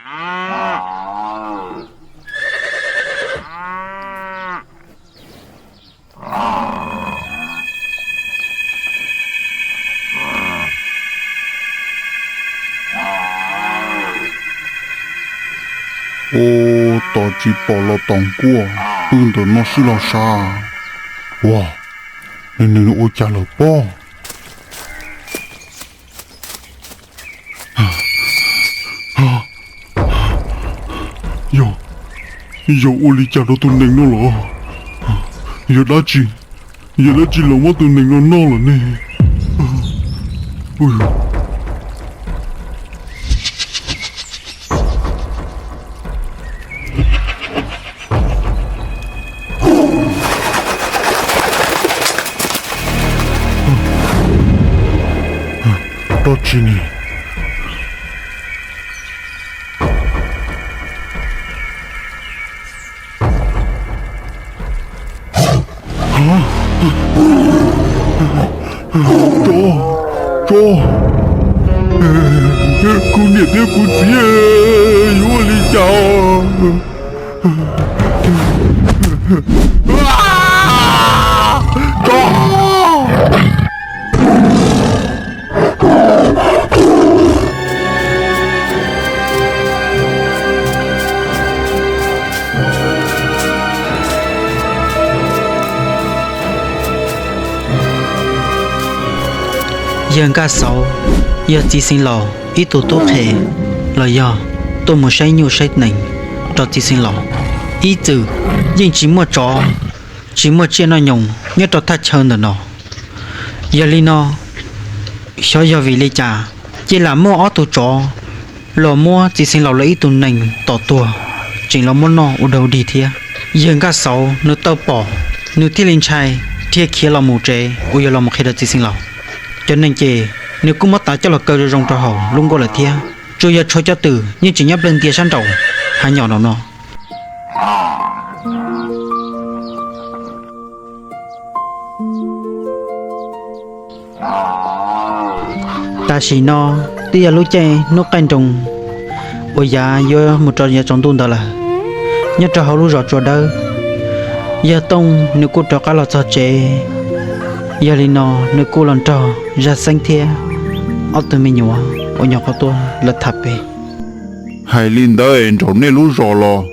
Ua, tos tsis pom los tos nkuaj, pw ntawm no xwb los sav. Ua, nws nws ua cas lawm pob? Yog, yog ua li cas rau tus nees no los? Yog dab tsi, yog dab tsi los muab tus nees no noj lawm ne? Dab tsi ne? Tsov, tsov, kuv niam thiab kuv txiv, yuav ua li cas? Tsov! Yawg Nkaj Xauv yog txiv xeev laus ib tug tub qhe los yog tuaj mus saib nyuj saib nees rau txiv xeev laus. Ib txwm yeej tsis muaj tsov tsis muaj tsiaj noj nyoos nyob rau thaj chaw ntawm no. Yog li no, xyov yog vim li cas, cia lam muaj ob tug tsov los muab txiv xeev laus lawv ib tug nees tom tuag, tseem los muab noj ua dog dig thiab. Yawg Nkaj Xauv nws tau pom, nws thiaj li ntshai, dhia khiav los mus tsev uas yuav los mus qhia rau txiv xeev laus. Cov nees ces nws kuj muab tav coj los kaw zoo zoo rau hauv lub nkuaj lawm thiab, tsuas yog tshuav cov twm yeej tseem nyob nplawg ntias sab nraum hav nyom no no. Tam sim no twb yog lub caij hnub qaij nroos uas yav yuav mus rau yav tsaus ntuj ntawd lawm. Nyob rau hauv lub zos Tsua Dawb, yawg Tooj nws kuj rov qab los txog tsev. Yog li no nws kuj los nrog Zaj Xeeb thiab ob tug me nyuam uas nyuam qhuav tuaj lawv tham pem. Hais li ntawd es nraum nej lub zos los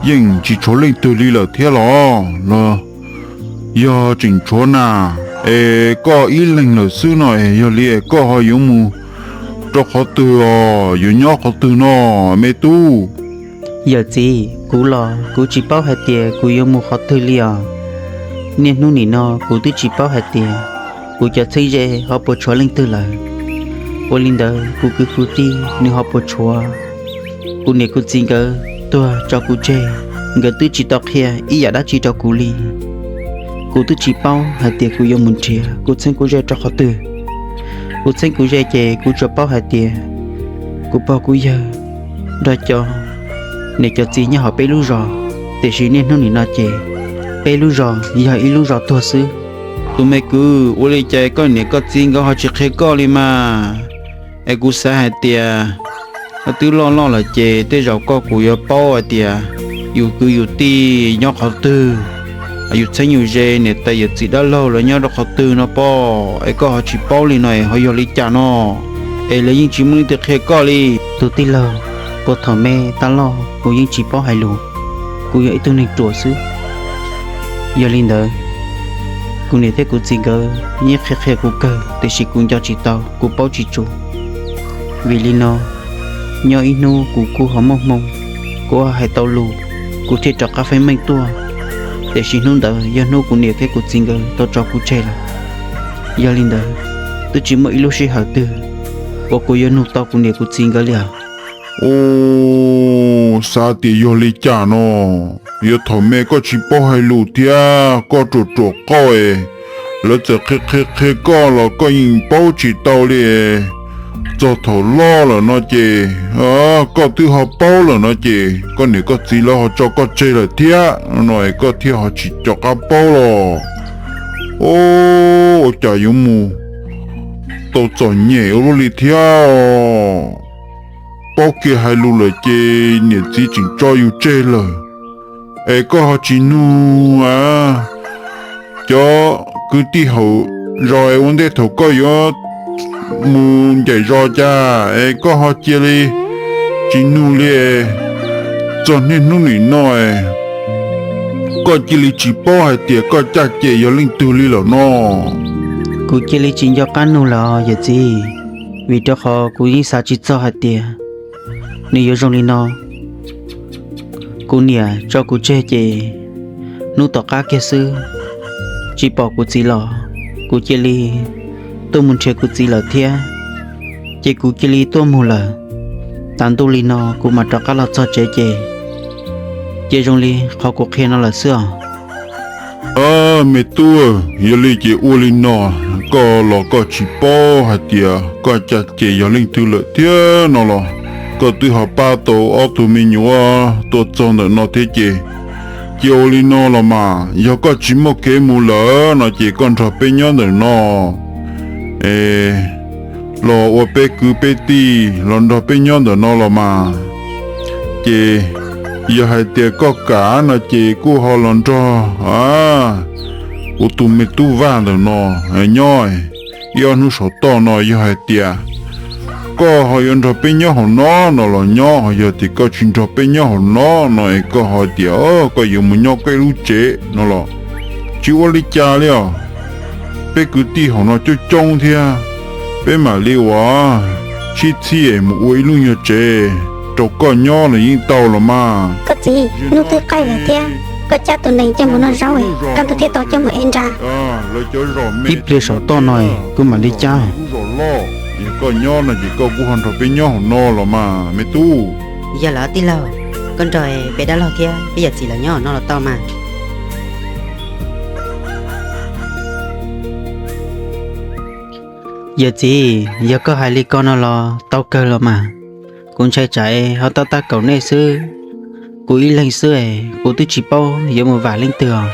yeej tsis tshuav leej twg li lawm thiab los? Los yog tseem tshuav na, es koj ib leeg lawm xwb no es yog li es koj ho yuav mus rau qhov twg os, yuav nyob qhov twg no me tub? Yawm txiv, kuv los kuv tsis paub hais tias kuv yuav mus qhov twg li os. Niaj hnub nim no kuv twb tsis paub hais tias kuv cov txheeb ze ho puas tshuav leej twg lawm. Ua li ntawd kuv kwv kuv tij nws ho puas tshuav? Kuv niam kuv txiv nkawd tuag tso kuv tseg, nkawd twb tsis tau qhia ib yam dab tsi rau kuv li. Kuv twb tsis paub hais tias kuv yuav mus nrhiav kuv txheeb kuv ze rau qhov twg. Kuv txheeb kuv ze ces kuv tsuas paub hais tias kuv pog kuv yawg nrog cov niam cov txiv nyob hauv peb lub zos, tiam sis niaj hnub nim no ces peb lub zos yog ib lub zos tuag xwb. Tus me kwv, ua li cas koj niam koj txiv nkawd ho tsis qhia koj li mas? Es kuv xav hais tias koj twb loj loj lawm ces tej zaum koj kuj yuav paub hais tias yus kwv yus tij nyob qhov twg, yus txheeb yus ze niam tais yawm txiv dab laug lawv nyob rau qhov twg no pob, es koj ho tsis paub li no es ho yog li cas no? Es lawv yeej tsis muaj leej twg qhia koj li. Tus tij laug, puag thaum me tab loj kuv yeej tsis paub hais lus, kuv yog ib tug neeg ruam xwb. Yog li ntawd, kuv niam thiab kuv txiv nkawd yeej qhia qhia kuv kawg, tiam sis kuv nco tsis tau, kuv paub tsis tsus. Vim li no, nyob ib hnub kuv kuj ho muaj hmoo, kuv ho hais tau lus, kuv thiaj rov qab feeb meej tuaj. Tiam sis hnub ntawd yog hnub kuv niam thiab kuv txiv nkawd tau tso kuv tseg lawm. Yog li ntawd, twb tsis muaj ib lub sij hawm twg uas kuv yuav nug tau kuv niam kuv txiv nkawd li os. Ub, xav tias yog li cas no? Yog thaum me koj tsis paub hais lus thiab koj ruam ruam qauj es lawv txawm qhia qhia qhia koj los koj yeej paub tsis tau li. Txog thaum loj lawm no ces koj twb ho paub lawm no ces koj niam koj txiv lawv ho tso koj tseg lawm thiab no es koj thiaj ho tsis rov qab paub los. Ub, ua cas yuav mus tau txom nyem ua luaj li thiab os? paub kiag hais lus lawm ces niam txiv tseem tso yus tseg lawm. Es koj ho tsis nug a, cov kwv tij hauv zos es ua ntej thaum koj yuav mus ncaim zos cas es koj ho cia li tsis nug li. Txog niaj hnub nim no es koj cia li tsis paub hais tias koj caj ces yog leej twg li lawm no? Kuv cia li tsis nco qab nug lawm yawm txiv, vim rau qhov kuv yeej xav tsis txog hais tias nws yuav zoo li no. Kuv niam tso kuv tseg ces hnub tom qab kiag xwb, tsis pom kuv txiv los, kuv cia li tuaj mus nrhiav kuv txiv lawm thiab, ces kuv cia li tuaj mus lawm. Tav ntuj li no kuv mam rov qab los txog tsev ces, ces zoo li qhov kuv qhia no lawm xwb os. Me tub, yog li ces ua li no, koj los koj tsis paub hais tias koj caj ces yog leej twg lawm thiab no los, koj twb ho pab tau ob tug me nyuam tuaj txog ntawm no thiab ces, cia ua li no los mas, yog koj tsis muaj kev mus lawm no ces koj nrog peb nyob ntawm no los ua peb kwv peb tij los nrog peb nyob ntawm no los mas. Ces yog hais tias koj kam no ces kuj ho los nrog kuv tus me tub Vaj ntawm no nyob ib ob hnub saum toj no. Yog hais tias koj ho yuav nrog peb nyob hauv no no los nyob, ho yog tias koj tsis nrog peb nyob hauv no no es koj ho tias koj yuav mus nyob koj lub tsev no los tsis ua li cas li os. Peb kwv tij hauv no coob coob thiab, peb mam li ua sib txhij mus ua ib lub nyuag tsev rau koj nyob los yeej tau los mas. Koj txiv, hnub twb qaij lawm thiab, koj cab tus nees coj mus noj zaub, kaj ntug thiaj tau coj mus ev nra. Ib pliag saum toj no kuv mam li cab. Koj nyob no ces koj kuj ho nrog peb nyob hauv no los mas me tub. Yog los tij laug, koj nrog peb dab laug thiab peb yawm txiv lawv nyob hauv no los tau mas. Yawm txiv, yog koj hais li ko no los tau kawg los mas. Kuv ntshai tsam ho tab tab kaum nej xwb. Kuv ib leeg xwb es kuv twb tsis paub yuav mus vam leej twg os.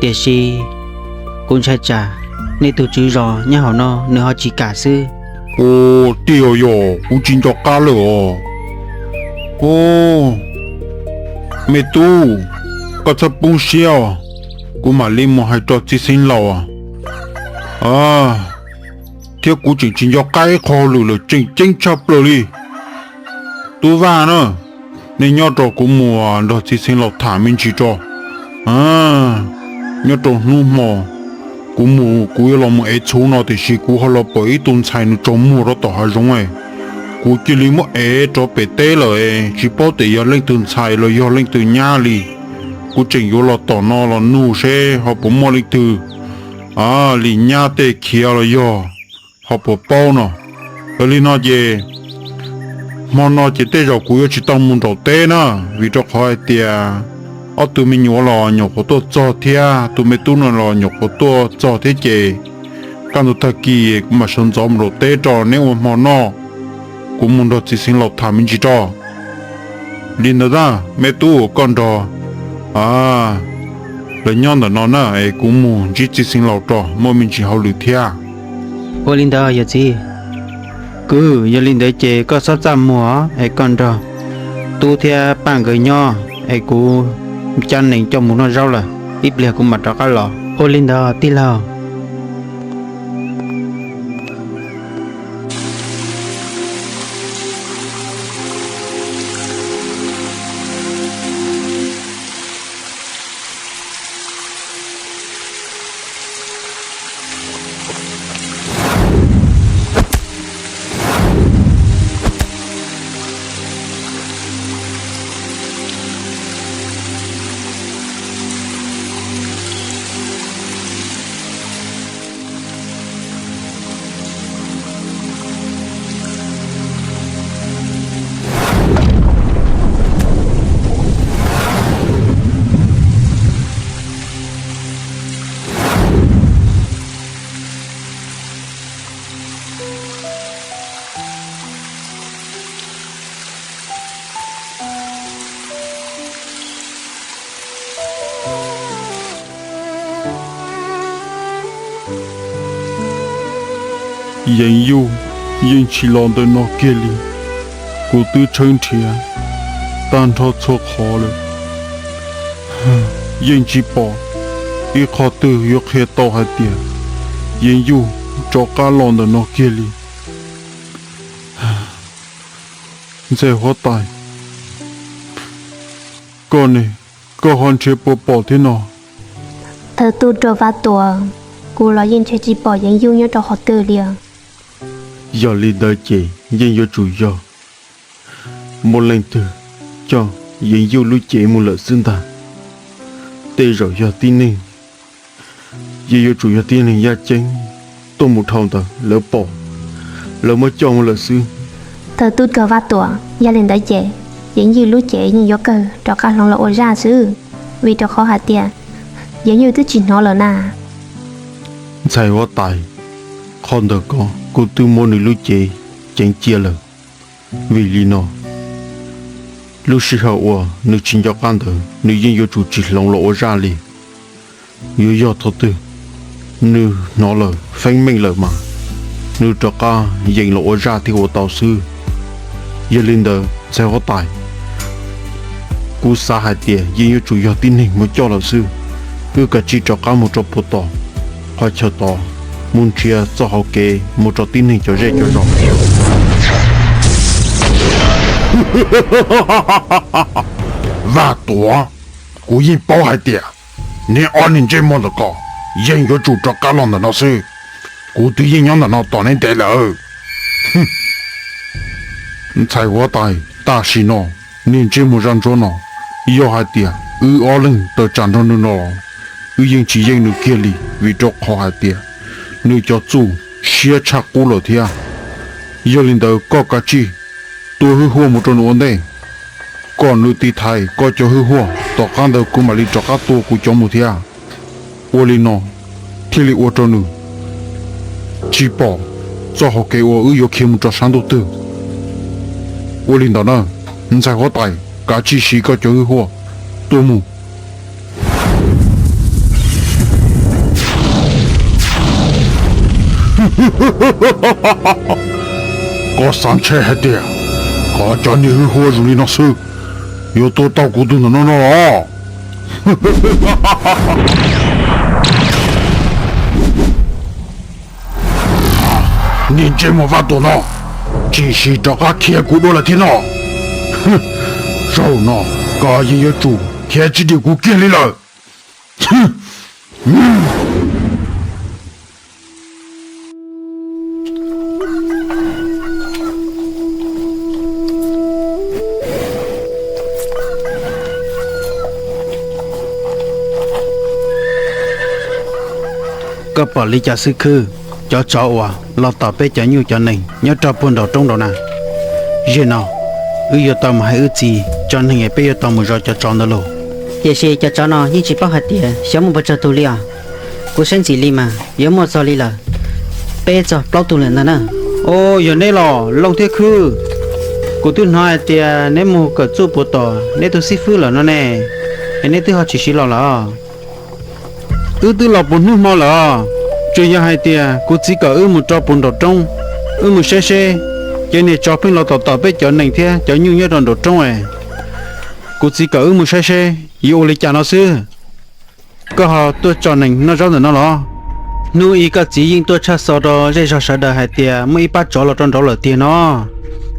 Tiam sis kuv ntshai tsam nej tus tswv zos nyob hauv no nws ho tsis kam xwb. Ua tiag yog kuv tsis nco qab lawm os. Ua, me tub, koj txhob poob siab os, kuv mam li mus hais rau txiv xeev laus. Thiab kuv tseem tsis nco qab ib qho hauj lwm lawm tseem ceeb tshaj plaws li. Tub Vaj na, nej nyob rau kuv mus nrog txiv xeev laus tham me ntsis tso. Nyob rau hnub hmo kuv mus kuv yuav los mus ev txhuv no tiam sis kuv ho los pom ib tug ntxhais nws tsaus muag rau tom hav zoov. Kuv cia li muab ev rov pem teb lawm, tsis paub tias yog leej twg ntxhais los yog leej twg nyab li. Kuv tseem yuav los tom no los nug seb ho puas muaj leej twg li nyab tej khiav los yog ho puas paub no. Yog li no ces hmo no ces tej zaum kuv yuav tsis tau mus nraum teb na, vim rau qhov hais tias ob tug me nyuam los nyuam qhuav tuaj txog thiab tus me tub no los nyuam qhuav tuaj txog thiab ces kaj ntug tag kis kuv mam sawv ntxov mus nraum teb rau neb ua hmo noj, kuv mus nrog txiv xeev laus tham me ntsis rau. Li ntawd na, me tub, koj nrog lawv nyob ntawm no na es kuv mus ntsib txiv xeev laus rau muaj me ntsis hauj lwm thiab. Ua li ntawd yawm txiv. Kwv, yog li ntawd ces koj txhob txaj muag es koj nrog tub thiab paj nkawd nyob es kuv cab nees coj mus noj zaub lawm, ib pliag kuv mam rov qab los. Ua li ntawd tij laug. Yeej yug, yeej tsis los ntawm no kiag li. kuv twb tshawb nrhiav tag nrho txhua qhov lawm, yeej tsis pom ib qho twg yuav qhia tau hais tias Yeev Yuj rov qab los ntawm no kiag li. Ntxhais huab tais, koj ne, koj ho nrhiav puas pom thiab no? Thawj tub rog Vaj Tuam, kuv los yeej nrhiav tsis pom Yeev Yuj nyob rau qhov twg li. Yog li ntawd ces yeej yuav tsum yog muaj leej twg coj Yeev Yuj lub cev mus lawm xwb ntag. Tej zaum yog tib neeg, yeej yuav tsum yog tib neeg yaj ceeb tuaj mus dhau ntawd lawv pom, lawv muab coj mus lawm xwb. Thawj tub rog Vaj Tuam, yog li ntawd ces Yeev Yuj lub cev yeej yuav kawg rov qab hloov los ua zaj xwb, vim rau qhov hais tias Yeev Yuj twb tsis hnov lawm na. Ntxhais huab tais, qhov ntawd ko kuv twb muab nws lub cev ceev cia lawm. Vim li no, lub sij hawm uas nws tsis nco qab ntawd nws yeej yuav tsum tsis hloov los ua zaj li. Yuav yog thaum twg nws hnov lawm feeb meej lawm mas nws rov qab yees los ua zaj thiaj ua tau xwb. Yog li ntawd ntxhais huab tais, kuv xav hais tias yeej yuav tsum yog tib neeg mus coj lawm xwb. Wb kav tsij rov qab mus rau puag tom qhov chaw tod, mus nrhiav txoj hauv kev mus rau tib neeg cov zej cov zos. Vaj Tuam, kuv yeej paub hais tias neb ob niag ntsej muag ntawm ko yeej yuav tsum rov qab los ntawm no xwb. Kuv twb yeej nyob ntawm no tos neb ntev lawm. Ntxhais huab tais, tam sim no niag ntsej muag zaj ntsuab no, yog hais tias wb ob leeg tawm tsam nrog nws no los wb yeej tsis yeej nws kiag li, vim rau qhov hais tias nws cov txuj siab tshaj qub lawm thiab. Yog li ntawd koj kav tsij tua hwj huaj mus rau nws ua ntej, kom nws tiv thaiv koj cov hwj huaj, tom qab ntawd kuv mam li rov qab tua kuv cov mus thiab. Ua li no thiaj li ua rau nws tsis pom txoj hauv kev uas wb yuav khiav mus rau sab ntuj twg. Ua li ntawd na, ntxhais huab tais, kav tsij siv koj cov hwj huaj tua mus. Koj xav ntshe hais tias koj cov niag hwj huaj zoo li no xwb yuav tua tau kuv tus ntawm no no los? Niag ntsej muag Vaj Tuam no, tsis sim rov qab khiav kuv dua lawm thiab no. Zaum no koj yeej yuav tsum khiav tsis dim kuv kiag li lawm. Koj pom li cas xwb Khwb? Cov tsov uas los tom peb cov nyuj cov nees nyob rau puag nraum roob nraud na. Zaum no wb yuav tau mus hais wb txiv tso neeg es peb yuav tau mus zov cov tsov ntawd los. Tiam sis cov tsov no yeej tsis paub hais tias xyov muaj puas tsawg tus li os. Kuv saib ntxim li mas yuav muaj txog li lawm peb txog plaub tug lawm ntag na. Au, yog neb los Looj thiab Khwb, kuv twb hnov hais tias neb mus kawm txuj puag tom neb tus xib fwb lawm no ne, es neb twb ho tsis siv los lawm? Wb twb los puas hnub hmo lawm os. Tsuas yog hais tias kuv txiv kom wb mus rau puag nraum roob, wb mus saib seb cov niag tsov pheej los tom tom peb cov nees thiab cov nyuj nyob rau nraum roob es. Kuv txiv kom wb mus saib seb yuav ua li cas no xwb. Koj ho tuaj tso nees noj zaub ntawm no los? Hnub ib koj txiv yeej tuaj tshaj xov rau zej zog sawv daws hais tias muaj ib pab tsov los rau nraud lawm tiag no,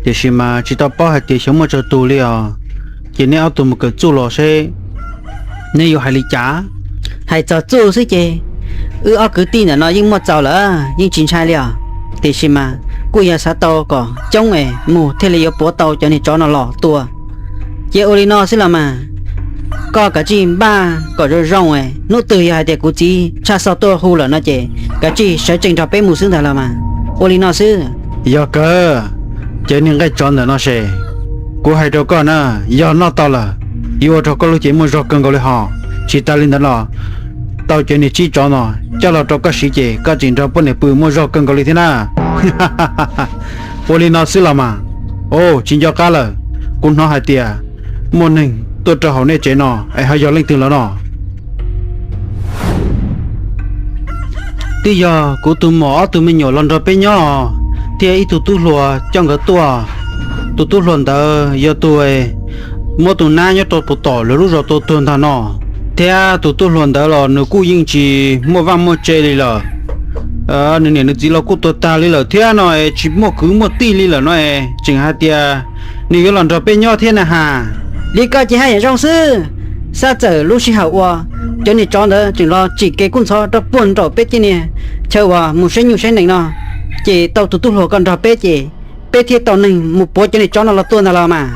tiam sis mas tsis tau paub hais tias xyov muaj tsawg tus li os. Ces neb ob tug mus kawm txuj los seb neb yuav hais li cas. Hais txog txuj xwb ces wb ob kwv tij ntawm no yeej muaj txaus lawm, yeej tsis ntshai li os. Tiam sis mas kuj yog xav tau kom coob es mus thiaj li yuav puav tau cov niag tsov no los tua. Ces ua li no xwb los mas, koj kav tsij npaj kom zoo zoo es hnub twg yog hais tias kuv txiv tshaj xov tuaj hu lawm no ces kav tsij sawv tsees nrog peb mus xwb ntag los mas. Ua li no xwb. Yog kawg, cov niag nqaij tsov ntawm no ces kuv hais rau koj na, yog noj tau lawm yuav ua rau koj lub cev muaj zog kawg nkaus li hos. Tsis tas li ntawd los tau cov niag tsib tsov no coj los rau koj siv ces koj tseem nrog poj niam pw muaj zog kawg nkaus li thiab na. Ua li no xwb los mas. Au, tsis nco qab lawm, kuv hnov hais tias muaj neeg tuaj rau hauv nej tsev no es ho yog leej twg lawm no? Twb yog kuv tus muam ob tug me nyuam los nrog peb nyob thiab ib tug tub hluas coj nkawd tuaj. tus tub hluas ntawd yog tus muab tus nab nyob rau puag tom lawv lub zos tua tuag ntag no, thiab tus tub hluas ntawd los nws kuj yeej tsis muaj vaj muaj tse li lawm. Nws niam nws txiv los kuj tuag tag li lawm thiab no, tsis muaj kwv muaj tij li lawm no, tseem hais tias nws yuav los nrog peb nyob thiab na has. Li koj ces haj yam zoo xwb, xav txawm lub sij hawm uas cov niag tsov ntawd tseem los tsim kev kub ntxhov rau puag nraum peb tej niag chaw uas mus saib nyuj saib nees no, ces tau tus tub hluas koj nrog peb ces peb thiaj tau neeg mus puav cov niag tsov no los tua ntag los mas.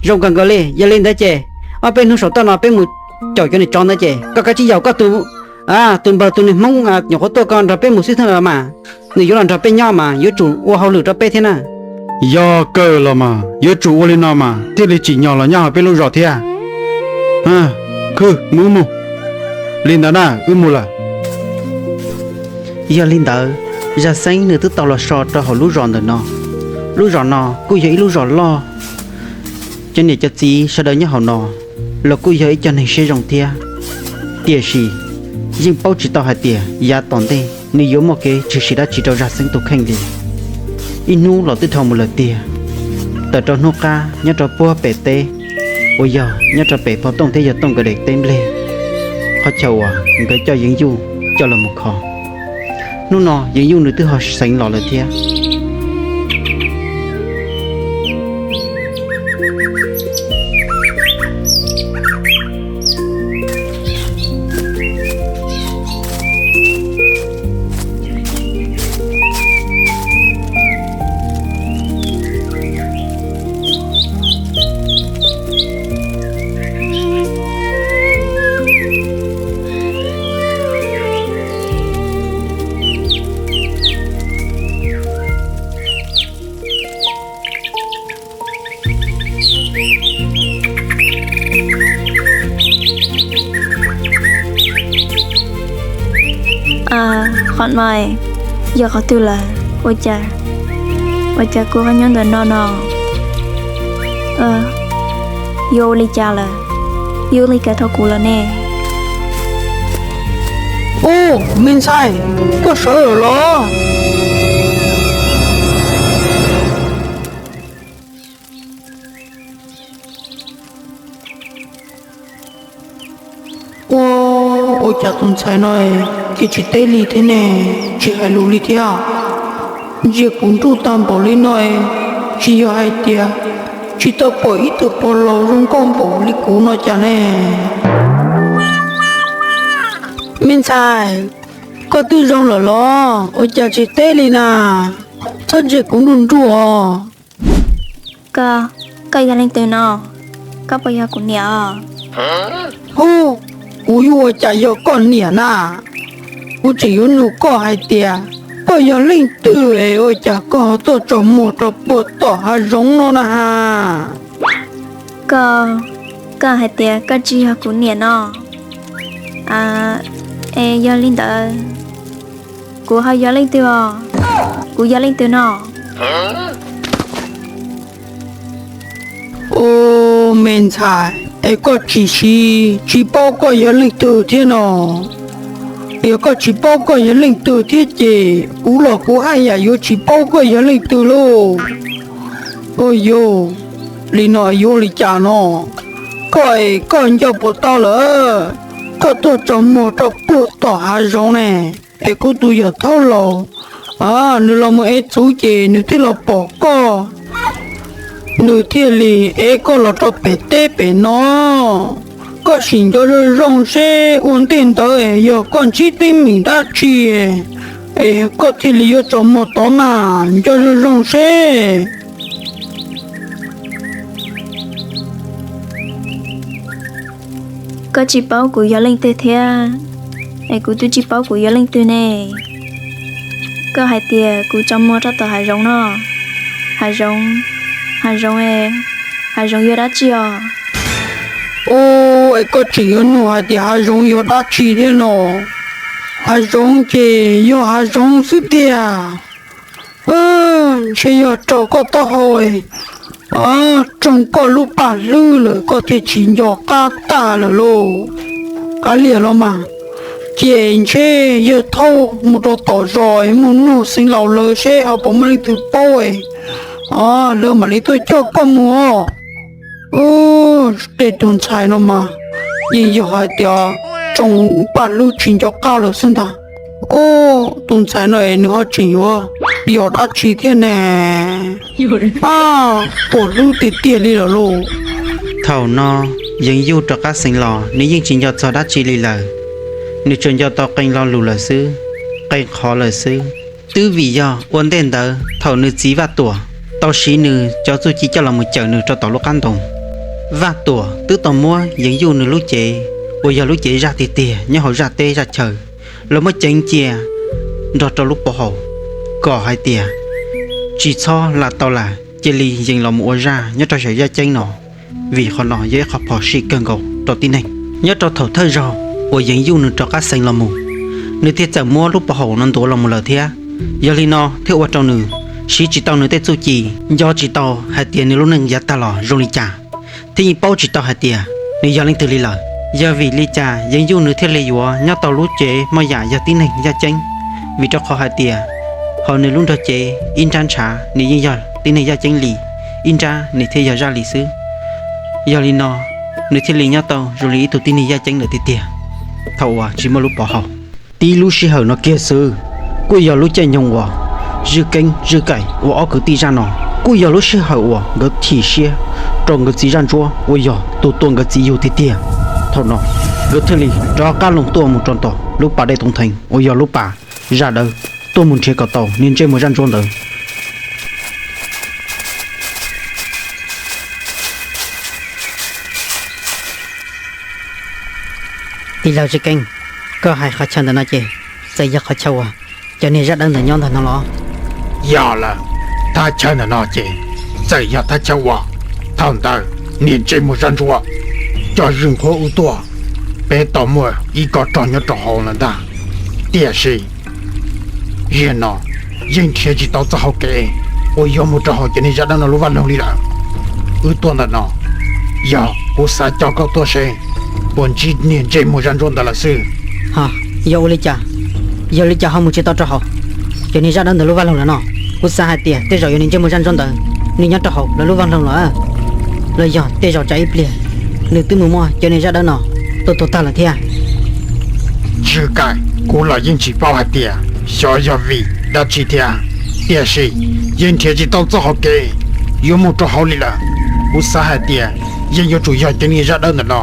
Zoo kawg nkaus li, yog li ntawd ces ob peb hnub saum toj no peb mus caum cov niag tsov ntawd ces koj kav tsij yaum koj tus, tus npawg tus niag hmoob nyuam qhuav tuaj koj nrog peb mus xwb thiab los mas, nws yuav los nrog peb nyob mas yuav tsum ua hauj lwm rau peb thiab na. Yog kawg los mas yuav tsum ua li no mas thiaj li tsim nyog los nyob hauv peb lub zos thiab. Khwb, mus mus. Li ntawd na, wb mus lawm. Yog li ntawd, Zaj Xeeb nws twb tau los so rau hauv lub zos ntawm no. Lub zos no kuj yog ib lub zos loj, cov niam cov txiv sawv daws nyob hauv no los kuj yog ib co neeg siab zoo thiab. Tiam sis yeej paub tsis tau hais tias yav tom ntej nws yuav muaj kev tshwm sim dab tsi rau Zaj Xeeb tus kheej li. Ib hnub los twb dhau mus lawm tiag, tawm rau hnub qab nyob rau puag pem teb, uas yog nyob rau pem Pog Tooj thiab Yawg Tooj nkawd daim teb nplej, qhov chaw uas nkawd coj Yeev Yuj coj los mus kho. Hnub no Yeev Yuj nws twb ho xeev los lawm thiab. Qhov no yog qhov twg lawm? Ua cas, ua cas kuv ho nyob ntawm no no? Yuav ua li cas lawm? Yuav ua li cas thov kuv lawm ne? Ub, me ntxhais, koj sawv lawm los? Ua, ua cas tus ntxhais no ces tsis teb li thiab ne, tsis hais lus li thiab? Ntsia kuv nruj tag npaum li no, tsis yog hais tias tsis tau pom ib tug pog laus zoo nkauj npaum li kuv no cas ne? Me ntxhais, koj twb zoo lawm los ua cas tsis teb li na? Txhob ntsia kuv nruj nruj os. Koj, koj yog leej twg no? Koj puas yog kuv niam os? Hu, kuv yuav ua cas yog koj niam na? Kuv tseem yuav nug koj hais tias koj yog leej twg es ua cas koj ho tuaj tsaus muag rau puag tom hav zoov no na ha? Koj, koj hais tias koj tsis yog kuv niam no. Es yog li ntawd, kuv ho yog leej twg os? Kuv yog leej twg no? Ub, me ntxhais, es koj tsis, tsis paub koj yog leej twg thiab no? Yog koj tsis paub koj yog leej twg thiab ces kuv los kuv haj yam yuav tsis paub koj yog leej twg lauj. Ua yog li no yuav li cas no? Koj es koj nco puas tau lawm? Koj tuaj tsaus muag rau puag tom hav zoov ne, es kuv tus yawm thaub laus nws los mus ev txhuv ces nws thiaj los pom koj, nws thiaj li ev koj los rau pem teb pem no. Koj sim nco zoo zoo seb ua ntej ntawd yog koj ntsib teeb meem dab tsi es koj thiaj li yuav tsaus muag tod mas, nco zoo zoo seb. Koj tsis paub kuv yog leej twg thiab, es kuv twb tsis paub kuv yog leej twg ne. Koj hais tias kuv tsaus muag rau tom hav zoov no, hav zoov, hav zoov, hav zoov yog dab tsi os? Ub, es koj tseem yuav nug hais tias hav zoov yog dab tsi thiab no? Hav zoov ces yog hav zoov xwb tiag. Ntshe yog raug koj taub hau, raug koj lub paj hlwb lawm koj thiaj tsis nco qab tag lawm lauj. Kav liam los mas, ces ntshe yawg thaub mus rau tom zos mus nug xeev laus lawv seb ho puas muaj leej twg paub, lawv mam li tuaj coj koj mus. Tej tus ntxhais no mas yeej yog hais tias tsoo paj hlub tsis nco qab lawm xwb ntag. Tus ntxhais no es nws ho tseem yuav yog dab tsi thiab ne? Puas hlub tiag tiag li lawm lauj. Thaum no Yeev Yuj rov qab xeev los, nws yeej tsis nco txog dab tsi li lawm. Nws tsuas nco tau qee lo lus lawm xwb, qee qhov lawm xwb. Twb vim yog ua ntej ntawd thaum nws txiv Vaj Tuam tau siv nws cov txuj ci coj los mus cawm nws rau tom lub qab ntoo, Vaj Tuam twb tau muab Yeev Yuj nws lub cev uas yog lub cev zaj tiag tiag nyob hauv zaj teb zaj chaw los muab ceev cia nrog rau lub pov haum, kom hais tias tsis txhob lam tau lam cia li yees los mus ua zaj nyob rau saum yaj ceeb no, vim qhov no yog ib qho phom sij kawg nkaus rau tib neeg. Nyob rau thaum thawj zaug uas Yeev Yuj nws rov qab xeev los mus, nws thiaj txawm muab lub pov haum no ntuav los mus lawm thiab. Yog li no thiaj ua rau nws siv tsis tau nws tej txuj ci, nco tsis tau hais tias nws lub neej yav tag los zoo li cas, thiab yeej paub tsis tau hais tias nws yog leej twg li lawm. Yog vim li cas Yeev Yuj nws thiaj li yuav nyob tau lub cev muaj yam yog tib neeg yaj ceeb? Vim rau qhov hais tias hauv nws lub nrog cev ib nrab ntshav nws yeej yog tib neeg yaj ceeb li, ib nrab nws thiaj yog zaj li xwb. Yog li no nws thiaj li nyob tau zoo li ib tug tib neeg yaj ceeb lawm tiag tiag thaum uas tsis muaj lub pov haum. Tib lub sij hawm no kiag xwb, kuj yog lub caij nyoog uas Zwj Keeb Zwj Kaim ua ob kwv tij zaj no, kuj yog lub sij hawm uas nkawd chim siab rau nkawd txiv zaj ntsuab uas yog tus tua nkawd txiv yug tiag tiag. Thaum no nkawd thiaj li rov qab los tuaj mus rau tom lub pas dej Toov Theev uas yog lub pas zaj dawb, tuaj mus nrhiav kom tau niag ntsej muag zaj ntsuab ntawd. Tij laug Zwj Keeb, koj hais qhov chaw ntawm no ces txawm yog qhov chaw uas cov niag zaj dawb ntawd nyob ntag no los? Yog lawm, thaj chaw ntawm no ces txawm yog thaj chaw uas thaum ntawd niag ntsej muag zaj ntsuab coj Zwj Nqhuab wb tuaj, peb tau muaj ib kob rog nyob rau hauv lawm ntag. Tiam sis zaum no yeej nrhiav tsis tau txoj hau kev uas yuav mus rau hauv cov niag zaj dawb no lub vaj loog li lawm. Wb tuaj ntawm no yog kuv xav coj koj tuaj seb puas ntsib niag ntsej muag zaj ntsuab ntawd lawm xwb. Ho, yog ua li cas, yog li cas ho mus tsis tau rau hauv cov niag zaj dawb ntawd lub vaj loog lawm no? Kuv xav hais tias tej zaum yog niag ntsej muag zaj ntsuab ntawd nws nyob rau hauv lawv lub vaj loog lawm, los yog tej zaum tsam ib pliag nws twb mus muab cov niag zaj dawb no tua tuag tag lawm thiab. Tsis kaim, kuv los yeej tsis paub hais tias xyov yog vim dab tsi thiab, tiam sis yeej nrhiav tsis tau txoj hau kev yuav mus rau hauv li lawm. Kuv xav hais tias yeej yuav tsum yog cov niag zaj dawb ntawm no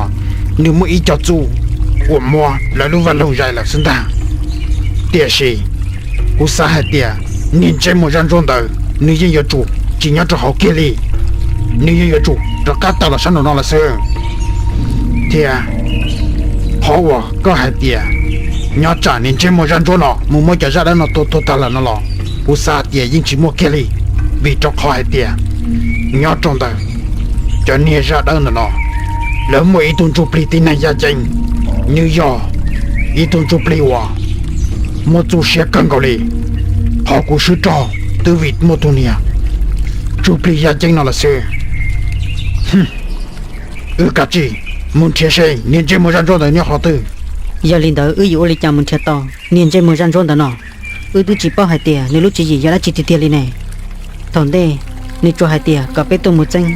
nws muaj ib co txuj uas muab lawv lub vaj loog zais lawm xwb ntag. Tiam sis kuv xav hais tias niag ntsej muag zaj ntsuab ntawd nws yeej yuav tsum tsis nyob rau hauv kiag li, nws yeej yuav tsum rov qab tawm los sab nraum no lawm xwb. Thiab qhov uas koj hais tias nyob tsam niag ntsej muag zaj ntsuab no mus muab cov zaj dawb no tua tuag tag lawm no los kuv xav hais tias yeej tsis muaj kiag li, vim rau qhov hais tias nyob rau ntawm cov niag zaj dawb ntawm no lawv muaj ib tug ntsuj plig tib neeg yaj ceeb, nws yog ib tug ntsuj plig uas muaj txuj siab kawg nkaus li. Qhov kuv swb rog twb vim muaj tus niag ntsuj plig yaj ceeb no lawm xwb. Wb kav tsij mus nrhiav seb niag ntsej muag zaj ntsuab ntawd nyob qhov twg. Yog li ntawd wb yuav ua li cas mus nrhiav tau niag ntsej muag zaj ntsuab ntawd no? Wb twb tsis paub hais tias nws lub tswv yim yog dab tsi tiag tiag li ne. Thaum ntej nws tsuas hais tias kom peb tuaj mus txeeb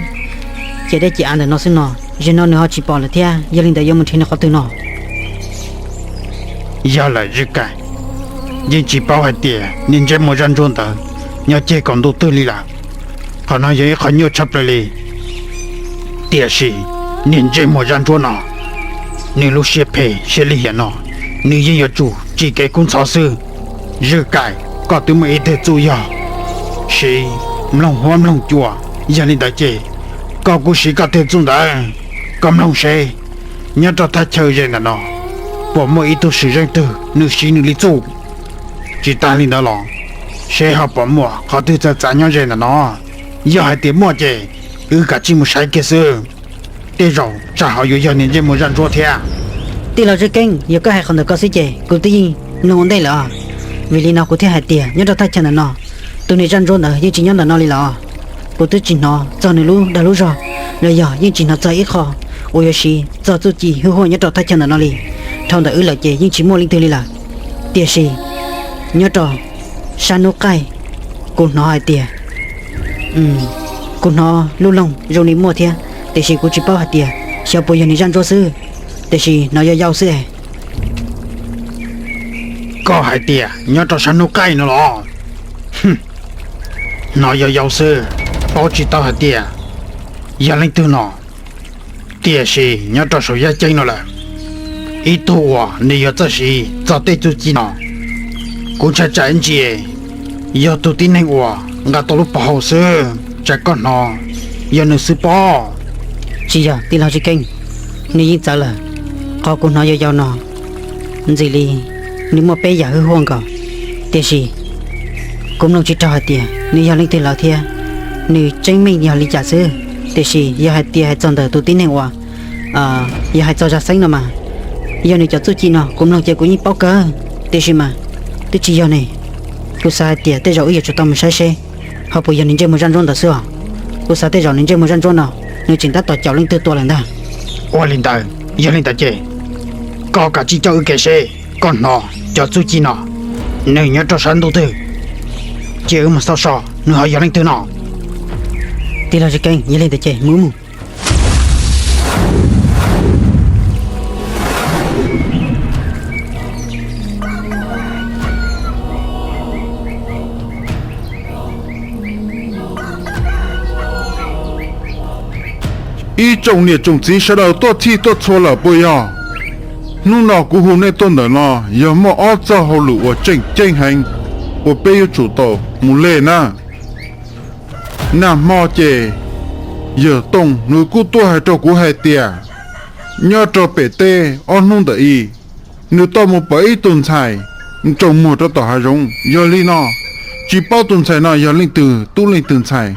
ces dej ces av ntawm no xwb no, zaum no nws ho tsis pom lawm thiab, yog li ntawd yuav mus nrhiav nws qhov twg no? Yog lawm Zwj Kaim, yeej tsis paub hais tias niag ntsej muag zaj ntsuab ntawd nyob ceg kaum ntuj twg li lawm. Qhov no yog ib qho nyuaj tshaj plaws li. Tiam sis niag ntsej muag zaj ntsuab no, nws lub siab phem siab lim hiam no, nws yeej yuav tsum tsim kev kub ntxhov xwb. Zwj Kaim, koj twb muaj ib teg txuj yog siv mloog huab mloog cua, yog li ntawd ces koj kuj siv koj teg txuj ntawd, koj mloog seb nyob rau thaj chaw ze ntawm no puas muaj ib tug sim zeej twg nws siv nws li txuj. Tsis tas li ntawd los seb ho puas muaj qhov twg txawv txav nyob ze ntawm no. Yog hais tias muaj ces wb kav tsij mus saib kiag xwb, tej zaum tsam ho yuav yog niag ntsej muag zaj ntsuab thiab. Tij laug Zwj Keeb, yog koj hais qhov ntawm ko xwb ces kuv twb yeej mloog ua ntej lawm os. Vim li no kuv thiaj hais tias nyob rau thaj chaw ntawm no, tus niag zaj ntsuab ntawd yeej tsis nyob ntawm no li los. Kuv twb tsis hnov txog nws lub dag lub zog, los yog yeej tsis hnov txog ib qho uas yuav siv txog txuj ci hwj huaj nyob rau thaj chaw ntawm no li. Dhau ntawm wb lawm ces yeej tsis muaj leej twg li lawm. Tiam sis nyob rau sab hnub qaij, kuv hnov hais tias Kuv hnov lub loog zoo li muaj thiab, tiam sis kuv tsis paub hais tias xyov puas yog nws zaj ntsuab xwb, tiam sis hnov yau yau xwb. Koj hais tias nyob rau sab hnub qaij no los? Hnov yau yau xwb, paub tsis tau hais tias yog leej twg no. Tiam sis nyob rau saum yaj ceeb no lawm, ib tug uas nws yuav txawj siv txog tej txuj ci no, kuv ntshai tsam ntsis yog tus tib neeg uas nqa tau lub pov haum xwb, tsam koj hnov yog nws xwb pob. Tsis yog tij laug Tsib Keeb, nws yeej txawv lawm. Qhov kuv hnov yau yau no ntxim li nws muaj peb yam hwj huaj nkaus, tiam sis kuv mloog tsis raug hais tias nws yog leej twg lawm thiab nws tseeb meej yog li cas xwb. Tiam sis yog hais tias hais txog ntawm tus tib neeg uas yog hais txog Zaj Xeeb no mas, yog nws cov txuj ci no kuv mloog ces kuv yeej paub kawg, tiam sis mas twb tsis yog ne. Kuv xav hais tias tej zaum wb yuav tsum tau mus saib seb ho puas yog nws ntsej muag zaj ntsuab ntawd xwb os. Kuv xav tej zaum nws ntsej muag zaj ntsuab no nws tseem tab tom caum leej twg tua lawm ntag. Ua li ntawd, yog li ntawd ces koj kav tsij coj wb kev seb koj hnov cov txuj ci no nws nyob rau sab ntuj twg, ces wb mus xauj so nws ho yog leej twg no. Tij laug Tsib Keeb, yog li ntawd ces mus mus. Ib tsoom niam tsoom txiv sawv daws tuaj txhij tuaj txhua lawm puas yog? Hnub no kuv hu nej tuaj ntawm no yog muaj ob txoj hauj lwm uas tseem ceeb heev uas peb yuav tsum tau mus leg na. Nag hmo ces yawg Tooj nws kuj tuaj hais rau kuv hais tias nyob rau pem teb ob hnub ntawm i, nws tau mus pom ib tug ntxhais tsaus muag rau tom hav zoov. Yog li no, tsis paub tus ntxhais no yog leej twg tub leej twg ntxhais,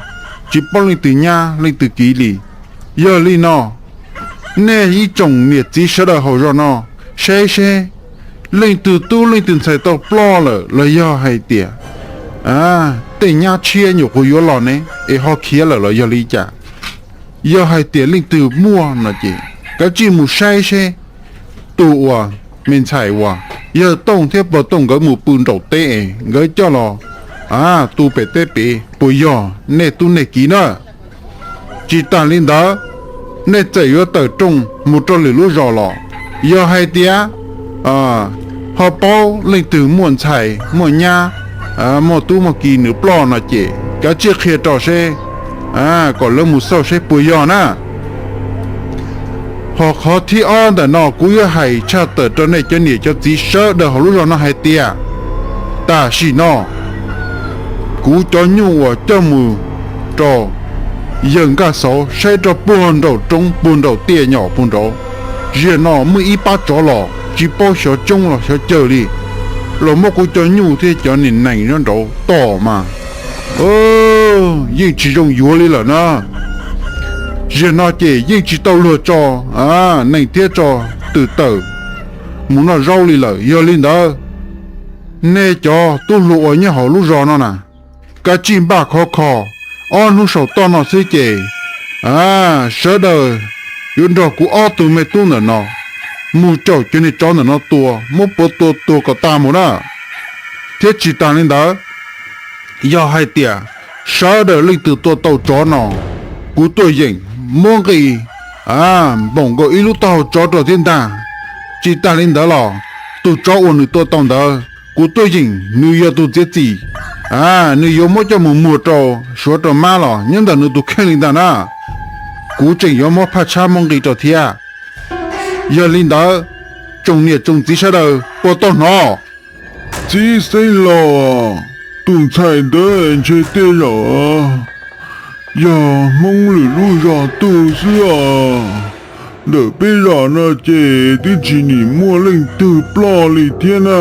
tsis paub leej twg nyab leej twg kiv li. Yog li no, nej ib tsoom niam txiv sawv daws hauv zos no saib seb leej twg tub leej twg ntxhais tau ploj lawm los yog hais tias tej nyab tshiab nyuam qhuav yuav los ne es ho khiav lawm los yog li cas. Yog hais tias leej twg muaj no ces kav tsij mus saib seb tus uas me ntxhais uas yawg Tooj thiab pog Tooj nkawd mus pw nraum teb es nkawd coj los tu pem teb pem puas yog nej tub nej kiv na. Tsis tas li ntawd, nej txawm yuav tawm rooj mus rau lwm lub zos los, yog hais tias ho paub leej twg muaj ntxhais muaj nyab, muaj tub muaj kiv nws ploj no ces kav tsij qhia rau seb, kom lawv mus xauj seb puas yog na. Ho qhov thib ob ntawm no kuv yuav hais tshaj tawm rau nej cov niam cov txiv sawv daws hauv lub zos no hais tias, tam sim no kuv cov nyuj uas coj mus rau yawg Nkaj Xauv saib rau puag nraum roob puag nraum tiaj nyom puag nraud, ziag no muaj ib pab tsov los tsis paub xyov coob los xyov cawg li, los muab kuv cov nyuj thiab cov niag nees nyob nraud tom mas yeej tsis zoo yuav li lawm na. Ziag no ces yeej tsis tau luag tso neeg thiab tso twm tawm mus noj zaub li lawm. Yog li ntawd, nej cov tub hluas uas nyob hauv lub zos no na, kav tsij npaj khov kho, ob hnub saum toj no xwb ces sawv daws yuav nrog kuv ob tug me tub ntawm no mus caum cov niag tsov ntawm no tua, muab puav tua tuag kom tag mus na. Thiab tsis tas li ntawd, yog hais tias sawv daws leej twg tua tau tsov no, kuv tuaj yeem muab nqi npaum nkaus ib lub taub hau tsov rau thiab ntag. Tsis tas li ntawd los tus tsov uas nws tua tau ntawd, kuv tuaj yeem nws yog tus txiav txim, nws yuav muab coj mus muag rau suav rau mab los nyob ntawm nws tus kheej li ntag na. Kuv tseem yuav muab phaj tshab muab nqi rau thiab. Yog li ntawd, tsoom niam tsoom txiv sawv daws puas tau hnov? Txiv xeev laus, tus ntxhais ntawd ntshe tej zaum yog Hmoob lwm lub zos tuaj xwb os. Ntawm peb zos no ces twb tsis nim muaj leej twg ploj li thiab na.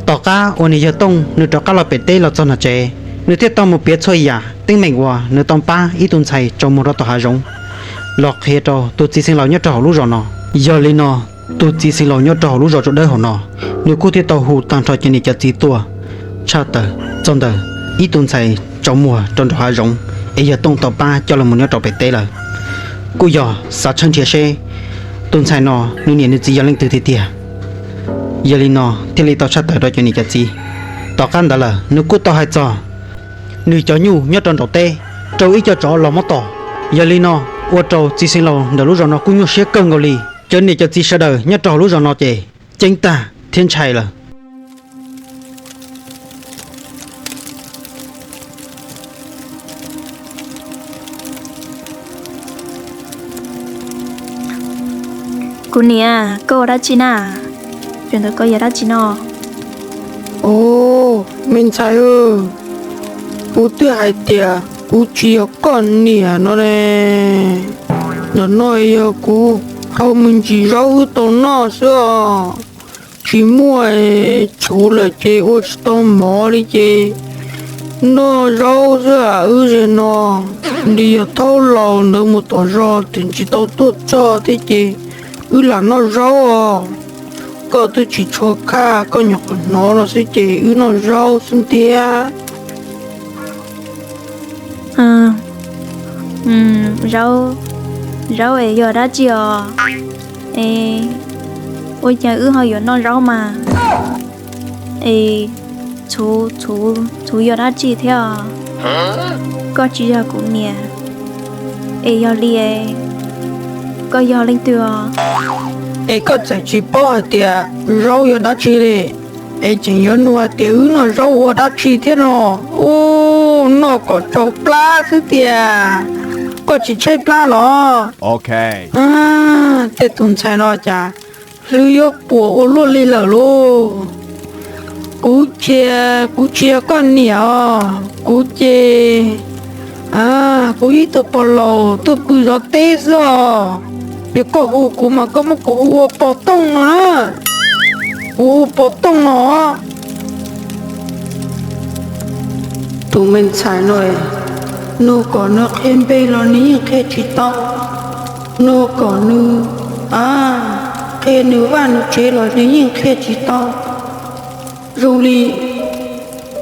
Tom qab uas niag yawg Tooj nws rov qab los pem teb los txog nram tsev, nws thiaj tau mus piav txhua yam teeb meem uas nws tau pab ib tug ntxhais tsaus muag rau tom hav zoov los qhia rau tus txiv xeev laus nyob rau hauv lub zos no. Yog li no, tus txiv xeev laus nyob rau hauv lub zos Tsua Dawb hauv no, nws kuj thiaj tau hu tag nrho cov niam cov txiv tuaj tshaj tawm txog ntawm ib tug ntxhais tsaus muag rau nraum hav zoov es yawg Tooj tau pab coj los mus nyob rau pem teb lawm. Kuj yog xav tshawb nrhiav seb tus ntxhais no nws niam nws txiv yog leej twg tiag tiag. Yog li no thiaj li tau tshaj tawm rau cov niam cov txiv. Tom qab ntawd lawm nws kuj tau hais txog nws cov nyuj nyob rau nraum teb rau ib co tsov los muab tom. Yog li no, ua rau txiv xeev laus ntawm lub zos no kuj nyuaj siab kawg nkaus li. Cov niam cov txiv sawv daws nyob rau hauv lub zos no ces ceeb tag thiab ntshai lawm. Kuv niam, koj ua dab tsi na? Ntawm koj yog dab tsi no? Os, me ntxhais, kuv twb hais tias kuv tsis yog koj niam no ne. Ntawm no yog kuv hau me ntsis zaub wb tau noj xwb os. Tsis muaj txhuv lawm ces ua tsis tau mov li ces noj zaub xwb wb ze no. Nws yog thaub laus ntawd mus tom zos twb tsis tau tuaj txog thiab ces wb lam noj zaub os. Koj twb tsis tshua khaj, koj nyuam qhuav hnov no xwb ces wb noj zaub xwb ntiag. Zaub, zaub es yog dab tsi os? Es ua cas wb ho yuav noj zaub mas? Es txhuv, txhuv yog dab tsi thiab os? Koj tsis yog kuv niam, es yog li koj yog leej twg os? Es koj txawm tsis paub hais tias zaub yog dab tsi li, es tseem yuav nug hais tias wb noj zaub ua dab tsi thiab no? Ub, noj kom tsau plab xwb tiag, koj tsis tshaib plab los? Tej tus ntxhais no cas hlwb yuav puas ua luaj li lawm lauj. Kuv ces kuv tsis yog koj niam os, kuv ces kuv ib tug pog laus tuaj pw zov teb xwb os. Yog koj hu kuv mas koj muab kuv hu ua pog tooj no na, kuv hu pog tooj no. Tus me ntxhais no, nug kom nws qhia npe los nws yeej qhia tsis tau, nug kom nws qhia nws vaj nws tsev los nws yeej qhia tsis tau. Zoo li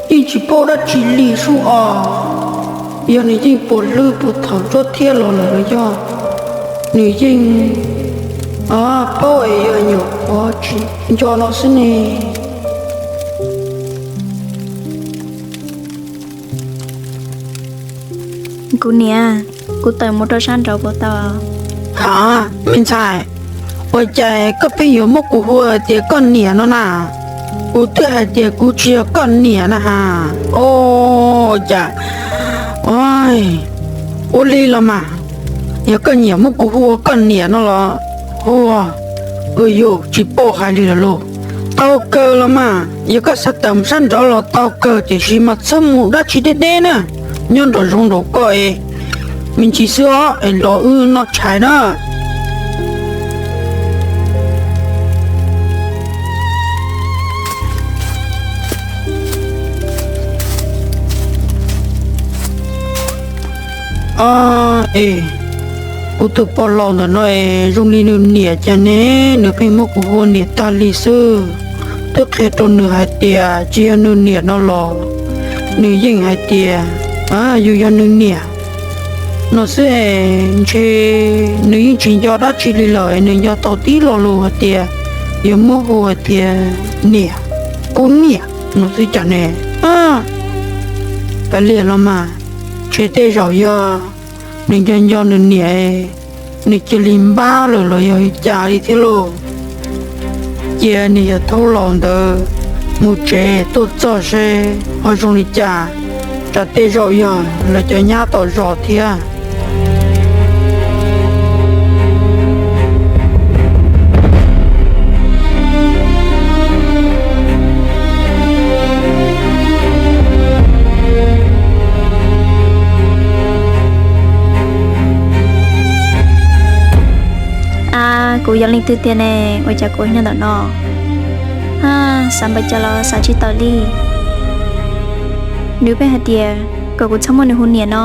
yeej tsis paub dab tsi li sub os. Yog nws yeej puas hlwb puas thaum tsuab thiab los lawm los yog nws yeej paub es yog nyuam qhuav tsis nco no xwb ne. Kuv niam, kuv tawm mus rau sab nraud puas tau? Ha, me ntxhais, ua cas koj pheej yuav muab kuv hu hais tias koj niam no na? Kuv twb hais tias kuv tsis yog koj niam na ha. Ua cas, ua li los mas, yog koj nyiam muab kuv hu ua koj niam no los hu, yus tsis paub hais li lawm lauj. Tau kawg los mas, yog koj xav tawm mus sab nraud los tau kawg, tiam sis mas txhob mus dab tsi deb deb na, nyob nraum zoov nraum koj es me ntsis xwb os, es los wb noj tshais na. Es kuv tus pog laus ntawm no es zoo li nws niam cas ne, nws pheej muab kuv hu niam tag li xwb. Twb qhia rau nws hais tias tsis yog nws niam no los nws yeej hais tias yus yog nws niam no xwb es ntshe nws yeej tsis nco dab tsi li lawm, nws nco tau tib lo lus hais tias yuav muab hu hais tias niam, kuv niam no xwb cas ne. Kav liam los mas, ntshe tej zaum yog nws nco nco nws niam, nws cia li npab lawm los yog li cas li thiab lauj. Cia nws yog thaub laus ntawd mus tsev tuaj txog seb ho zoo li cas, tsam tej zaum yog lawv cov nyab tom zos thiab. A, kuv yog leej twg tiag ne, ua cas kuv nyob ntawm no? A, xav npaum cas los xav tsis tawm li. Nws pheej hais tias kom kuv txhob muab nws hu niam no,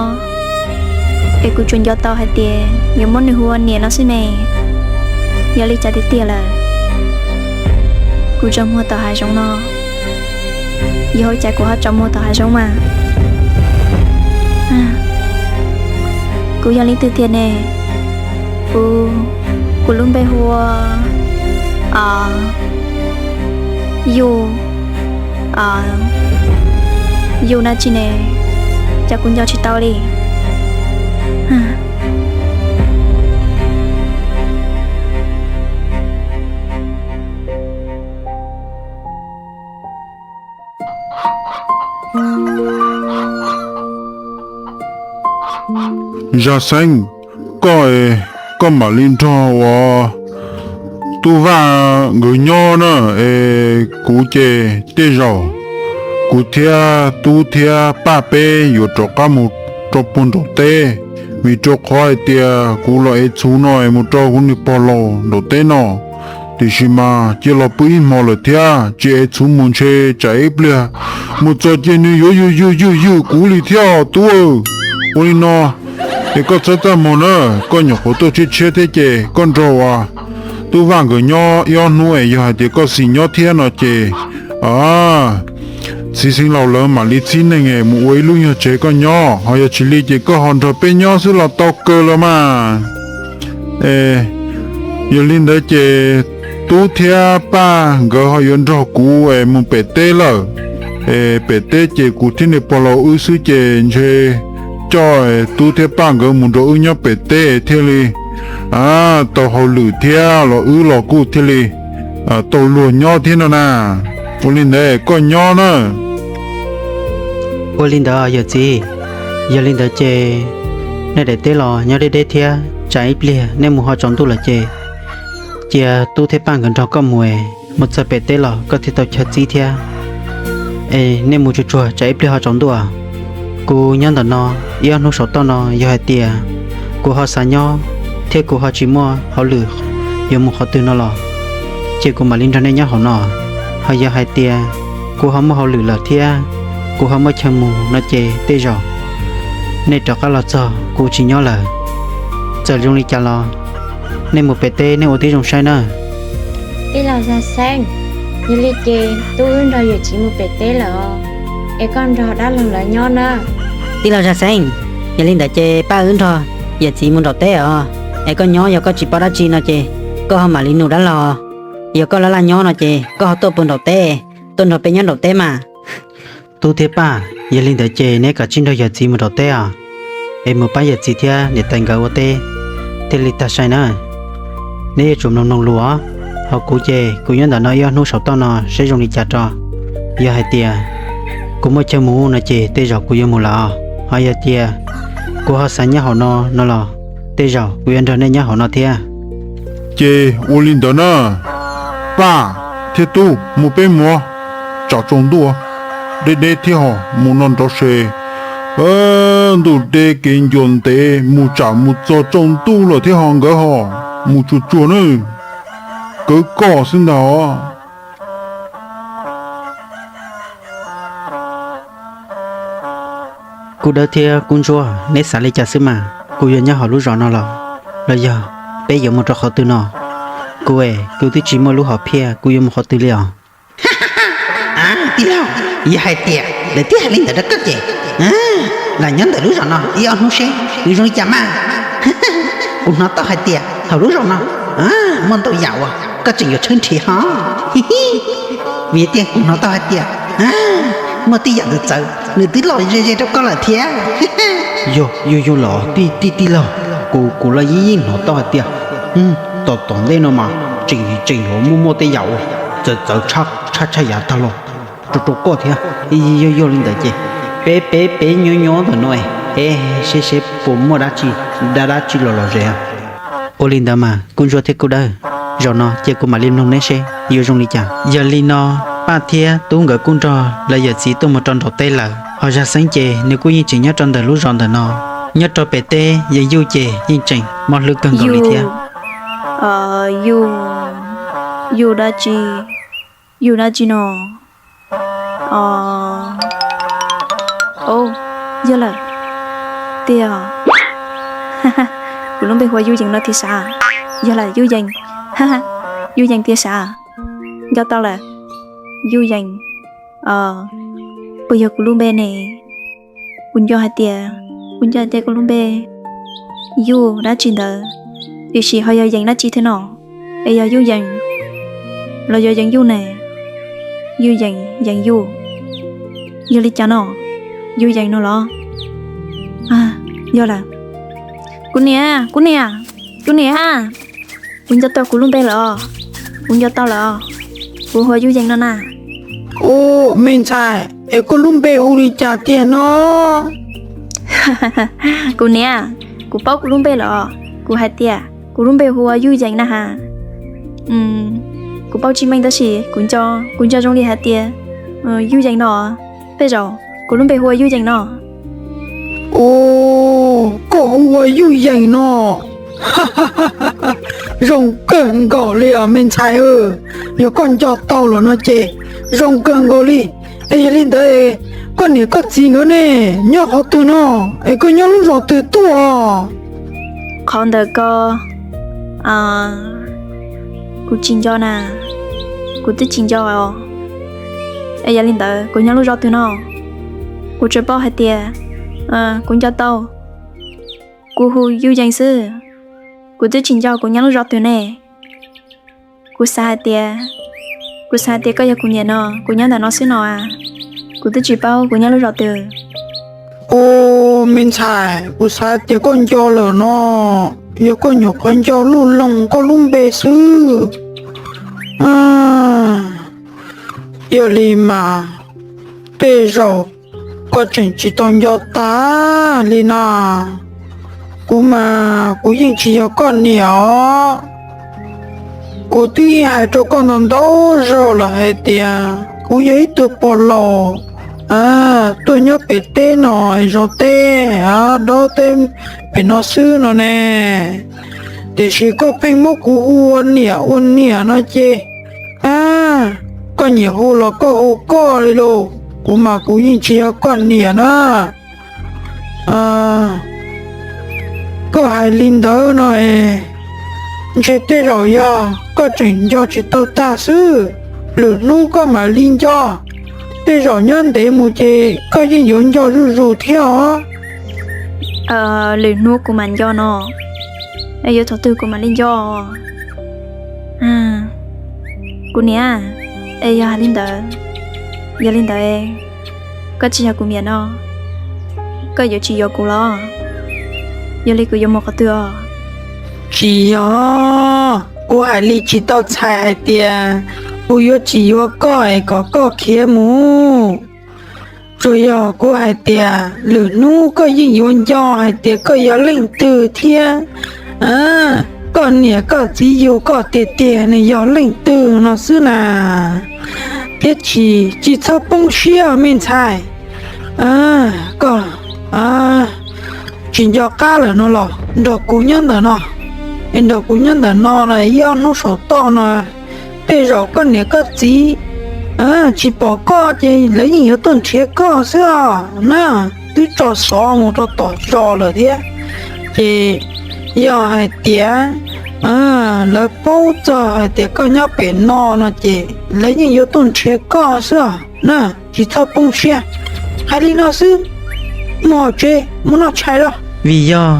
es kuv tsuas nco tau hais tias yuav muab nws hu ua niam no xwb ne. Yog li cas tiag tiag lawm? Kuv tsaus muag tom hav zoov no, yog ua cas kuv ho tsaus muag tom hav zoov mas? Kuv yog leej twg tiag ne? Kuv, kuv lub npe hu ua Yus, Yus dab tsi ne? cas kuv nco tsis tau li. Zaj Xeeb, koj, koj mam li nrog uas Tub Vaj nkawd nyob na, es kuv ces tej zaum kuv thiab Tub thiab Paj peb yuav rov qab mus rau puag nraum teb, vim rau qhov hais tias kuv los ev txhuv no es mus rau kuv niag pog laus nraum teb no. Tiam sis mas cia los pw ib hmo lawm thiab, tsis ev txhuv mus ntshe tsam ib pliag mus txog ces nws yuav ywg ywg ywg ywg kuv li thiab os Tub. Ua li no, es koj txhob txaj muag na, koj nyuam qhuav tuaj tshiab tshiab thiab ces koj nrog uas Tub Vaj nkawd nyob ib ob hnub es yog hais tias koj xis nyob thiab no ces txiv xeev laus lawv mam li txib neeg mus ua ib lub nyuag tsev koj nyob, ho yog tsis li ces koj ho nrog peb nyob xwb los tau kawg los mas. Yog li ntawd ces Tub thiab Paj nkawd ho yuav nrog kuv es mus pem teb lawm. Es pem teb ces kuv thiab niag pog laus wb xwb ces ntshe coj Tub thiab Paj nkawd mus nrog wb nyob pem teb thiaj li tau hauj lwm thiab los wb los kuj thiaj li tau luag nyob thiab no na. Ua li ntawd koj nyob na. Ua li ntawd yawm txiv, yog li ntawd ces nej daim teb los nyob deb deb thiab, tsam ib pliag nej mus ho tsaus ntuj lawm ces cia Tub thiab Paj nkawd nrog koj mus, mus txog pem teb los koj thiaj tau chaw txib thiab. Es nej mus tsuag tsuag tsam ib pliag ho tsaus ntuj. Kuv nyob ntawm no ib ob hnub saum toj no, yog hais tias kuv ho xav nyob thiab kuv ho tsis muaj hauj lwm yuav mus qhov twg no los, ces kuv mam li nrog nej nyob hauv no. Ho yog hais tias kuv ho muaj hauj lwm lawm thiab kuv ho muaj chaw mus no ces tej zaum nej rov qab los txog kuv tsis nyob lawm. Txawm zoo li cas los nej mus pem teb nej ua tib zoo saib nawb. Tij laug Zaj Xeeb, yog li ces Tub wb nrog yawm txiv mus pem teb lawm os, es koj nrog dab laug lawv nyob na. Tij laug Zaj Xeeb, yog li ntawd ces Paj wb nrog yawm txiv mus nraum teb os, es koj nyob, yog koj tsis paub dab tsi no ces koj ho mam li nug dab laug. Yog koj laj laj nyob no ces koj ho tuaj puag nraum teb, tuaj nrog peb nyob nraum teb mas. Tub thiab Paj, yog li ntawd ces neb kav tsij nrog yawm txiv mus nraum teb os, es mus pab yawm txiv thiab niam tais nkawd ua teb thiaj li tag sai na. Neb yuav tsum mloog mloog lus os. Ho kuv ces kuv nyob ntawm no ib ob hnub saum toj no saib zoo li cas tso. Yog hais tias kuv muaj chaw mus no ces tej zaum kuv yuav mus lawm os. Ho yog tias kuv ho xav nyob hauv no no los tej zaum kuv yuav nrog nej nyob hauv no thiab. Ces ua li ntawd na, Paj thiab Tub, mus peb mus, tsam tsaus ntuj deb deb thiab ho mus no nrov se. Ntuj deb kev ncua ntev, mus tsam mus txog tsaus ntuj lawm thiab ho nkawd ho mus tsuag tsuag na, kawg koj xwb ntag os. Kub Dawb thiab Kub Ntsuab, neb xav li cas xwb mas, kuv yuav nyob hauv lub zos no los, los yog peb yuav mus rau qhov twg no? Kuv es kuv twb tsis muaj lub hom phiaj kuv yuav mus qhov twg li os. Tij laug, yog hais tias lawv twb hais li ntawd rau koj ces los nyob ntawm lub zos no ib ob hnub seb nws zoo li cas mas. Kuv hnov tau hais tias hauv lub zos no muaj ntau yam uas koj tseem yuav tshawb nrhiav ho. Vim tias kuv hnov tau hais tias muaj tej yam txawv txawv nws twb los ze ze rau koj lawm thiab. Yog yug yug los tij tij laug, kuv kuv los yeej yeej hnov tau hais tias tom tom ntej no mas tseem tseem yuav muaj muaj tej yam uas txawv txawv tshaj tshaj yav tag los rau rau koj thiab. Yog yog li ntawd ces peb peb peb nyob nyob ntawm no es seb seb puas muaj dab tsi dab dab tsi los los ze. Ua li ntawd mas Kub Ntsuab thiab Kub Dawb, zaum no ces kuv mam li mloog neb seb yuav zoo li cas. Yog li no Paj thiab Tub nkawd kuj nrog lawv yawm txiv tuaj mus rau nraum teb lawm, ho Zaj Xeeb ces nws kuj yeej tseem nyob rau ntawm lub zos ntawm no. Nyob rau pem teb Yeej Yuj ces yeej tseem mob hlwb kawg nkaus li thiab. Yug, yug dab tsi? Yug dab tsi no? O, yog lawm tiag. Kuv lub npe hu ua Yuj Yees no tiag sav? Yog lawm Yuj Yees. Yuj Yees tiag sav? Nco tau lawm. Yuj Yees, puas yog kuv lub npe ne? Kuv nco hais tias, kuv nco hais tias kuv lub npe Yuj dab tsi ntawd, tiam sis ho yog Yees dab tsi thiab no? Es yog Yuj Yees los yog Yees Yuj ne? Yuj Yees, Yees Yuj, yog li cas no? Yuj Yees no los? Yog lawm. Kuv niam, kuv niam, kuv niam, kuv nco tau kuv lub npe lawm. Kuv nco tau lawm. Kuv hu ua Yuj Yees no na. Ua, me ntxhais, es koj lub npe hu li cas tiag no? Kuv niam, kuv paub kuv lub npe lawm. Kuv hais tias kuv lub npe hu ua Yuj Yees na has. Kuv paub tsis meej tab sis kuv nco, kuv nco zoo li hais tias Yuj Yees no. Tej zaum kuv lub npe hu ua Yuj Yees no. Ua, koj hu ua Yuj Yees no. Zoo kawg nkaus li os me ntxhais. Yog koj nco tau lawm no ces zoo kawg nkaus li. Es yog li ntawd, koj niam koj txiv nkawd ne, nyob qhov twg no? Es koj nyob lub zos twg tuaj? Qhov ntawd ko, kuv tsis nco na. Kuv twb tsis nco os. Es yog li ntawd kuv nyob lub zos twg no? Kuv tsuas paub hais tias kuv nco tau, kuv hu Yuj Yees xwb. Kuv twb tsis nco kuv nyob lub zos twg ne. Kuv xav hais tias, kuv xav hais tias koj yog kuv niam no, kuv nyob ntawm no xwb no. Kuv twb tsis paub kuv nyob lub zos twg. Ua, me ntxhais, kuv xav tias koj nco lawm no. Yog koj nyuam qhuav nco lub loo koj lub npe xwb. Yog li mas tej zaum koj tseem tsis tau nco tag li na. Kuv mas kuv yeej tsis yog koj niam os. Kuv twb yeej hais rau koj ntau ntau zaus lawm hais tias kuv yog ib tug pog laus tuaj nyob pem teb no, zos teb, dob teb pem no xwb no ne. Tiam sis koj pheej muab kuv hu ua niam ua niam no ces koj nyiam hu los koj hu koj li lauj, kuv mas kuv yeej tsis yog koj niam na. Koj hais li ntawd no es ntshe tej zaum yog koj tseem nco tsis tau tag xwb. Lwm hnub koj mam li nco, tej zaum nyob ntev mus ces koj yeej yuav nco zuj zus thiab os. Lwm hnub kuv mam nco no, yuav thaum twg kuv mam li nco? Kuv niam, es yog hais li ntawd, yog li ntawd, koj tsis yog kuv niam no, koj yuav tsis yuav kuv los? Yog li kuv yuav mus qhov twg os? Tsis yog, kuv hais li tsis tau txhais hais tias kuv yuav tsis yuav koj es kom koj khiav mus. Tsuas yog kuv hais tias lwm hnub koj yeej yuav nco hais tias koj yog leej twg thiab. Koj niam koj txiv yug koj tiag tiag nws yog leej twg no xwb na. Thiab tsis, tsis txhob poob siab me ntxhais. Koj tsis nco qab lawm no los nrog kuv nyob ntawm no. Es nrog kuv nyob ntawm no no ib ob hnub saum toj no, tej zaum koj niam koj txiv tsis pom koj ces lawv yeej yuav tuaj nrhiav koj xwb os na. Twb tso xov mus rau tom zos lawm thiab, ces yog hais tias lawv paub txog hais tias koj nyob pem no no ces lawv yeej yuav tuaj nrhiav koj xwb os na. Tsis txhob poob siab. Hais li no xwb, mus hauv tsev mus noj tshais los. Vim yog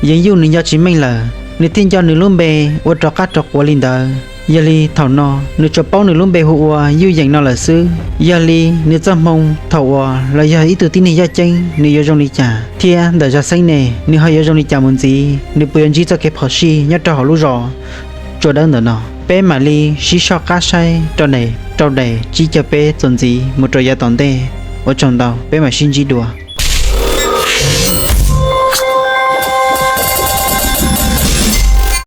Yeev Yuj nws nco tsis meej lawm, nws thiaj nco nws lub npe ua rov qab rov quav li ntawd. Yog li thaum no nws tsuas paub nws lub npe hu ua Yuj Yees no lawm xwb. Yog li nws txoj hmoo thaum uas los yog ib tug tib neeg yaj ceeb nws yuav zoo li cas, thiab ntawm Zaj Xeeb ne nws ho yuav zoo li cas mus ntxiv, nws puas yuav ntsib txoj kev phom sij nyob rau hauv lub zos tsua dawb ntawm no. Peb mam li sib soj qab saib rau daim, rau daim tsib caug peb txuas ntxiv mus rau yav tom ntej. Ua tsaug ntau, peb mam sib ntsib dua.